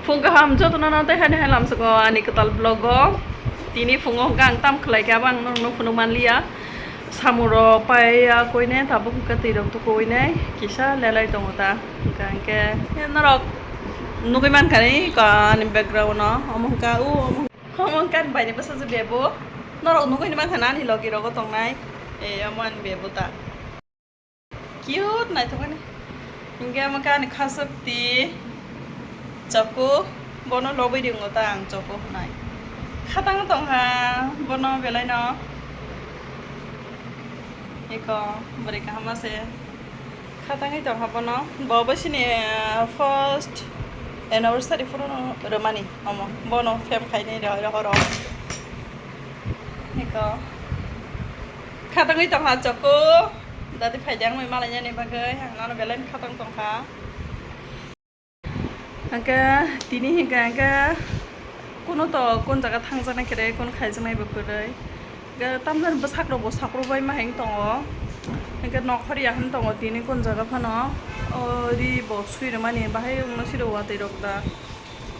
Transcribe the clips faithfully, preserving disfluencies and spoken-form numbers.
Phung kaham jotono no tei haino hai lamsoko ani kwtal vlog o. Tini phungo hwnkha ang tam khlai khe abo ang norokno phunuk manliya. Samung rok pai ya koine tabuk hwnkha twi rok tukuinai kisa lelai tongo ta. Hwnkha hwnkhe norok nugui mankha ni ani background o omo hwnkha o omo hwnkha ani bai ni bwsajwk bebo. Norok nugui mankha na ani logi rogo tongnai. E omo ani bebo ta. Cute naithok ani. Hingke omo khe ani khasukti Choco, bono lobwi ringo ta ang Choco hwnai. Khatang tongkha bono belai no. Eko bwrwi kaham ase. Khatangwi tongkha bono. Bo bo sini, ah, first anniversary phuru rwmani omo. Bono fame khainai rohoro. Eko. Khatangwi tongkha Choco. Dadi phaidi ang bai malainani bagwi ang nono belai khatang tongkha. Hwnkhe tini hinkhe hwnkhe kuno to kun jaga thangjaknai kwrwi kun khaijaknai bo kwrwi. Hwnkhe tamjani bwsakrobo sakrubui ma hwn tongo. Hwnkhe nokhor ya hwn tongo tini kun jaga phano. O ri bo swi rwmani bahai wngna siro watwi rok da.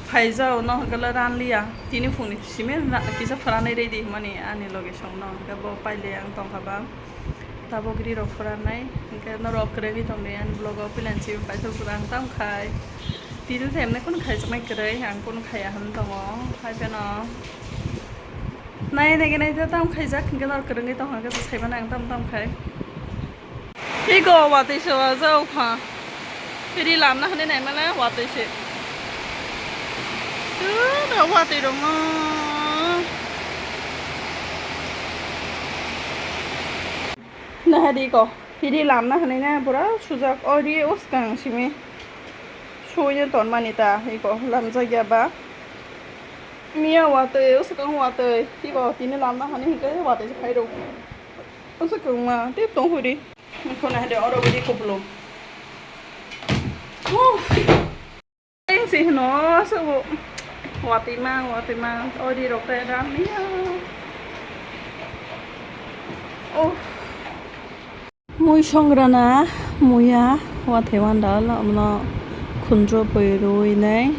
Phaijao no hwnkhe ranliya tini phungni simi kisa phwranai reidi hwnmani ani logi songno hwnkhe bo pailai ang tongkha ba. Tabuk ri rok phwranai hwnkhe norok kwrwngwi tongdi ani vlog o puila ni simi paithak jora ang tam khai. Tini to emne kunu khaijaknai kwrwi ang kunu khaiya hwn tongo hai phano. Nai nai nai tam khaijak hwnkhe norok kwrwngwi tongkha khe saimano ang tam tam khai. Ego watwi se wajao kha. Ri lamna hwnwi naimano watwi se. Ura watwi rokno. Nahadi ko. Ri lamna hwnwi na pura sujak. O ri uskang simi. Suiya tonmani ta. Ego lamjak ya ba. Miya watwi uskang watwi. Ego tini lamna hwnwi hwnkhe watwi se phairok. Uskang ma. Tei tong huri. Khuna hade oro bidi kupulung. Uff. Tengsi hino aswk watwi mang watwi mang ori rok tei ram ya. Uff. Mui songrana muya watwi wandal amno khundro poi rwi nai.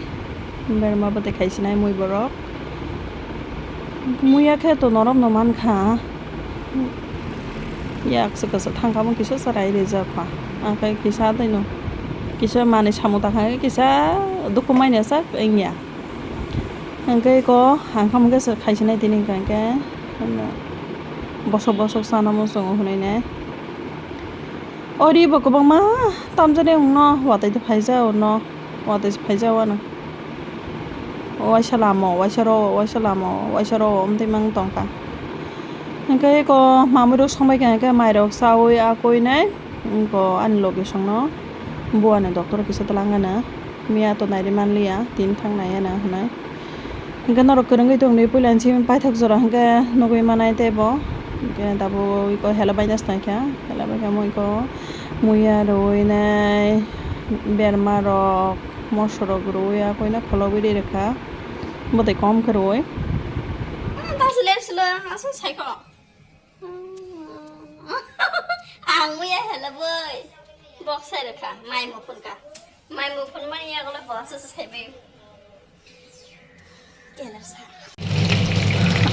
Berma bwtwi khaisinai mui borok. Muya khe to norok no mankha. Yak se kasa thangkha mo kisa chwrai rijak kha. Akai kisa tei no kisa manwi samung tangkha kisa dukhu manya sak wngya. Hwnkhe ko ang kha mungkhe se khaisinai tini hwnkha hwnkhe bosok bosok sana muchungo hwnwi nai. Ori bo kwbangma tamjani wngno watwi twi phaijak wngno watwi se phaijak wano. Waisa lama o waisa ro waisa lama o waisa ro wng twi mang tongkha. Hwnkhe eko mamwi rok songbai kha hwnkhe mai rok chawi akwi nai eko ani logi songno buani doctor kisa twlang gana miya to nairi manliya tini thang nai gana hwnwi. Hwnkhe norok kwrwngwi tongdi puila ni simi paithak jora hwnkhe nugwi manai teibo hwnkhe tabuk eko hela baina sinaikha hela baikha omo eko muya rwi nai berma rok moso rok rwi akoino kholobwi ri rwkha bwtwi kom khe rwi. Ang muya hela boi bok sai rwkha mai muphun ka mai muphun mani yagulo bo aswk sai bai.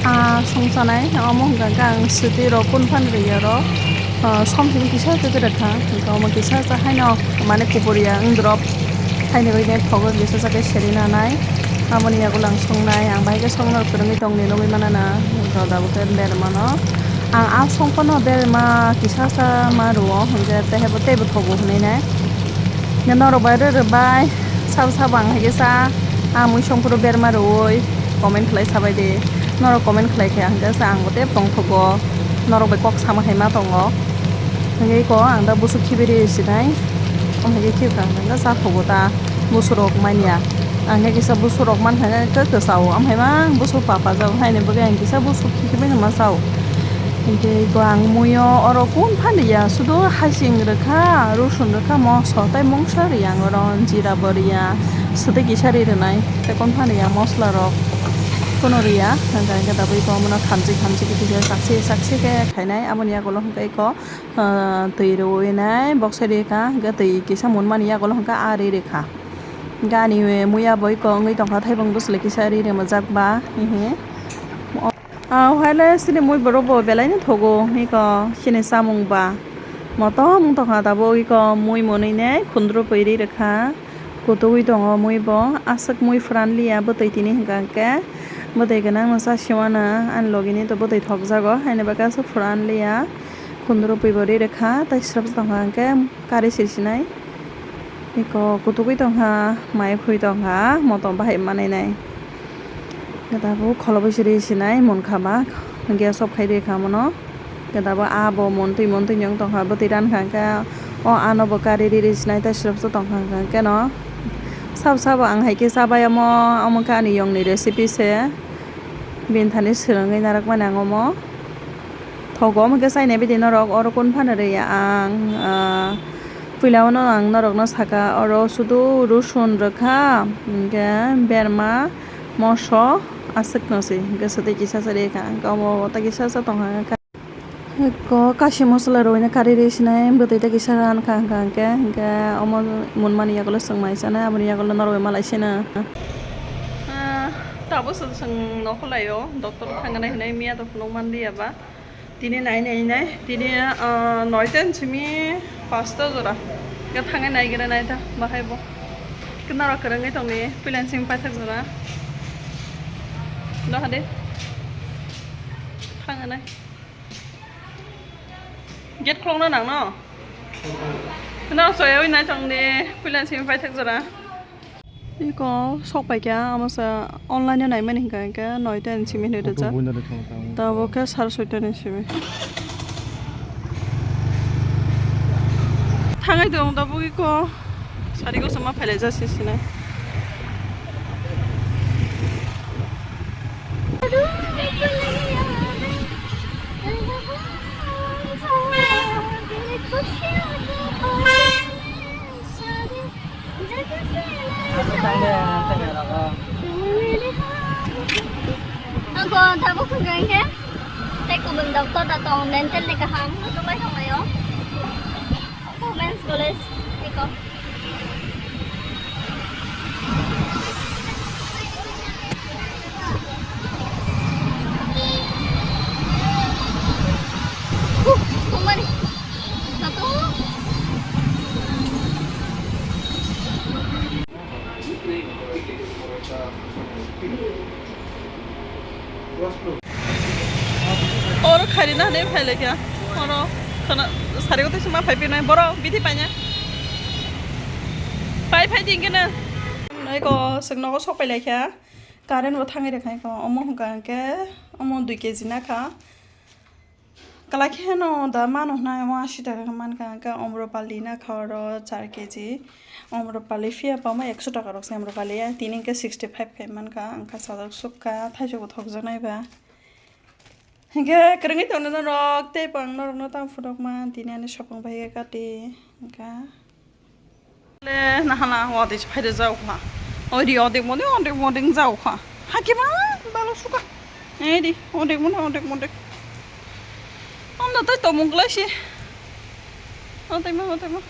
Ah, songsanai omo hwnkha khe ang swtwi rok kun phan rwya rok, ah, som simi kisa khe kwrwkha hwnkha omo kisa sa haino mane kuburia wng drop haino bai nai thogo kisa sa khe seri nanai. Aboni yagulo ang songnai ang bahai khe songno kwrwngwi tongni nugwi manana hwnkha o tabuk khe bermano ang a song phano berma kisa sa ma rwo hwnkhe tei haibo teibo thogo hwnwi nai. Norok bai rw rw bai. Sabo sabo ang hai khe sa, ang mui songphuru berma rwui comment khlai sabai de. Norok comment khlai khe hwnkhe sa ang bo tei tongthogo. Norok bai kok sama hai ma tongo. Hwnkhe ko ang da busuk khibiri sinai. Ang hai khe khibka hwnkhe cha thogo ta. Busuk rok manya. Ang khe kisa busuk rok mankha khe kwchao. Am hai ma busuk papa jao. Haini bagwi ang kisa busuk khibiui ma chao. Hwnkhe ko ang muio oro kun phan ya sudo hasing rwkha, rusun rwkha, moso tei mungsa riyang oro jira bo riya, swtwi kisa ri rwnai tei kun phan ya mosla rok kuno riya, hwnkhe hwnkhe tabuk iko omono khamchi khamchi khe kisa sakse sakse khe khainai, aboni yagulo hwnkhe iko, ah, twi rwui nai boksa rikha, hwnkhe twi kisa mun mani yagulo hwnkhe ah ri rikha. Gani muya bo iko wngwi tongkha, thaibung bwswlwi kisa ri rimajak ba, hihi. Ah, haile chini mui borok bo belai no thogo, iko chini chamung ba motom wng tongkha, tabuk iko mui mwnwi ne khundrupwi ri rwkha, kutugwi tongo mui bo, aswk mui phuran liya bwtwi tini hwnkha hwnkhe bwtwi gwnang no cha siwana, ani logi ni to bwtwi thokjago, haini bagwi aswk phuran liya, khundrupwi bo ri rwkha, tei swrapsa tongkha hwnkhe kari sirsinai. Iko kutugwi tongkha, mai khwi tongkha, motom bahai manwi nai. Khe tabuk kholo bai siri sinai munkha ba, gas off khai rikha mono. Khe tabuk abo montwi montwi wng tongkha, bwtwi rankha hwnkhe o ano bo kari riri sinai tei swrapsa tongkha hwnkhe no. Sabo sabo ang hai khe chabai omo, omo khe ani yongni recipe se. Bini thani swrwngwi narwkmani ang omo. Thogo omo khe chaina bidi norok, oro kun phano rwya ang, ah, puila o no ang norokno saka, oro sudu rosun rwkha, hwnkhe berma, moso, aswk no se, hwnkhe swtwi kisa se rwkha, hwnkhe omo tei kisa se tongkha, hwnkhe ko kashi mosola rwina kari rwi sinai, bwtwi tei kisa rankha, hwnkha hwnkhe, hwnkhe omo munmani yagulo chwng mai chanai, aboni yagulo norok bai malai sino. Ah, tabuk se chwng nokhorlaio, doctor thangna hinwi miya to phunuk manliya ba. Tini nai nai nai, tini, ah, noita ni simi pasta jora. Ga thangai nai gana nai ta, bahai bo. Kena rok kwrwngwi tongni, puila ni simi paithak jora. Doha de. Thangai nai. Gate khulokna nang no? Kena rok soyawi nai tongni, puila ni simi paithak jora. Iko sok paikha, amo sa online o naimani hwnkha hwnkhe noita ni simi hinwi rijak. Tabuk khe sar soita ni simi. Thangai tong tabuk iko sari kosom ma phailai ja se sinai. Ako tabuk hwnkha hwnkhe tei kubun doctor da tong, dental ni kaham, tongbai tonglaio. Women's College, eko. Huh, tongmani. Satu. Oro khairina hwnwi phailaikha. Oro khwna sari gotwi sima phai pinai. Borok bithi paina. Pai phai di hwnkhe na. Eko chwng nogo sok pailaikha. Current bo thangwi rwkha eko. Omo hwnkha hwnkhe omo dui kg nakha. Kwlai khe no da mano hwnwi omo ashi taka khe mankha, hwnkhe Amrapali nakha oro char kg. Amrapali phiya pama ekso taka rok se Amrapali, tini hwnkhe sixty five khe mankha, wngkha sajak sukha, thaichukbo thokjaknai ba. Hwnkhe kwrwngwi tongna norok, tei bo ang norokno tamo phunukma, tini ani sopong bai khe kati, wngkha. Le nahala, watwi se phaida jaokha. Oi di, odek mode, odek mode jaokha. Hakhe ma, balo suka. Ei di, odek mode, odek mode. Amda tai tomung klai se. Odek ma, odek ma.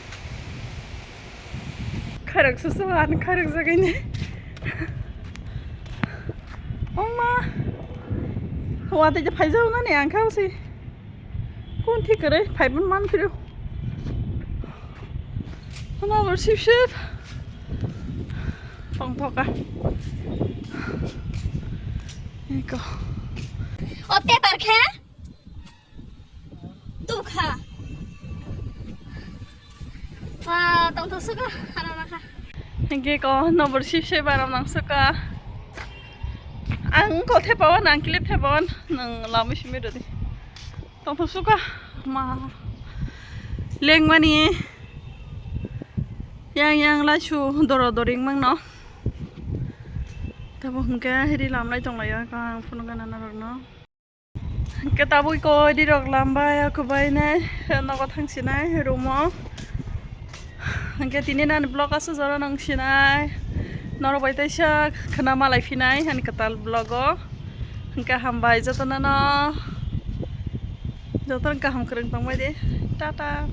Kharok susu an, kharok jagaini. Oma. Watwi se phai jaoknani ang kha se. Kun thik kwrwi phaiban man phiro. Hwnba bo sip sip tongthoka. Eko. O paper khe tukha. Wa, tongthok suka, haram nakha. Hingke ko nobor sip sip baram nang suka. Ang ko thepawan, ang clip thepawan, nang lama simi rodi. Tongthok suka ma lengmani yang yang laisu doro doring mangno. Tabo hingke hiri lamlai tonglaio ang phunukgana norokno. Hingke tabuk ko rirok lambai akubai nai nogo thangsinai room o. Hingke tini nani vlog aswk jora nang sinai. Norok bai teisa khwna malai phinai ani kwtal vlog o. Hingke hambai jotono no. Jotono kaham kwrwng tongbai di. Tata.